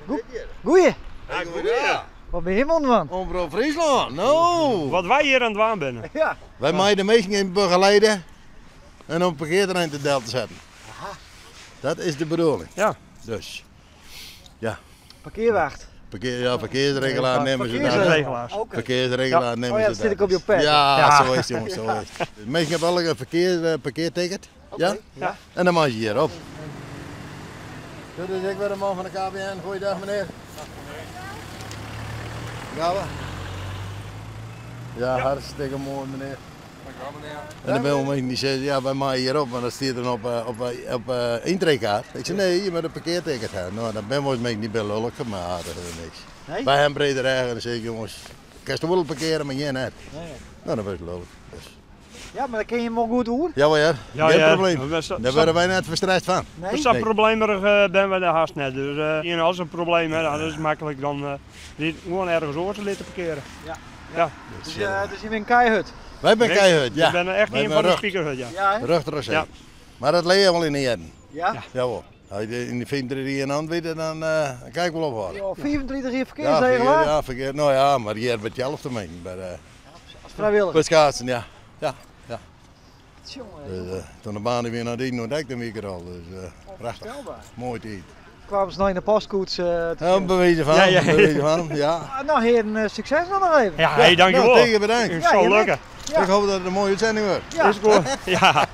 Goeie. Goeie. Wat bin jim oan it dwaan? Omrop Fryslân, no! Wat wy hjir oan it dwaan binne. Ja. Wy meie de minsken even begeleide en op it parkearterrein te del te setten. Dat is de bedoeling. Ja. Dus, ja. Parkearwacht. Parkear, ja, ferkearsregelaar neame se dat. Ferkearsregelaars. Oké. Ferkearsregelaar neame Oh ja, se dat sit ek op jo pet. Ja, Ja. zo is het jongens, zo is het. De minsken hawwe allegear in ferkear, parkearticket. Ja? Ja. En dan meie se hjir op. Dit is ek wer de man fan de KPN. Goeiedag menear. Gaan we? Ja, hartstikke moai menear. En dan binne minsken dy sizze, ja wy meie hjir op, want dat stiet dan op, op, op yntreekaart. Ik sei, nee, je moatte in parkearticket ha. No, dan binne wolris minsken dy binne lulk, mar dat is niks. Nee? Wy ha in brede rêch en dan sis ik, jonges, kinst oeral parkeare, mar hjir net. Nee. No, dan wurdst lulk. Dus. Ja, mar dêr kinne jim wol goed oer. Jawel hear, Ja, gjin hear. probleem. We sa- Dêr wurde wy net ferstrest fan. Nee? Sa Nee. problemerich binne we dêr hast net. Dus ien as in probleem hat, dan is it maklik dan dy gewoan ergens oars te litte parkeare. Ja. Ja. Dus, dus jim binne keihurd? Wy binne keihurd, ja. We binne echt Wy ien binne fan de rucht. spikerhurd, ja. Ja, hè? Rucht rosé. Ja. Mar dat lear je wol yn de jierren. Ja? Ja. Jawol. As je yn de 35 jier in hand witte, dan kin ik wol ophâlde. Jo, 35 jier Ja, ferkearsregelaar? ja, ferkear, no ja, mar hjir by Tjalf te mengen, by de As frijwilliger? By it schaatsen, ja. Ja, ja. Tsjonge, Dus, toen de baan wie noch dien, ontdekte ik hem al. Dus prachtich. Onvoorstelbaar. Moai tiid. Kwamen se noch yn de postkoets te Ja, sjen? by wize fan, Ja, ja. by wize fan, ja. Ah, no hearen, sukses noch even. Ja, hey, dankjewol. No, tige bedankt. It Ja, sil jim lukke. Ja. Ik hoop dat it in moaie útsending wurdt. Ja. Is goed. Ja.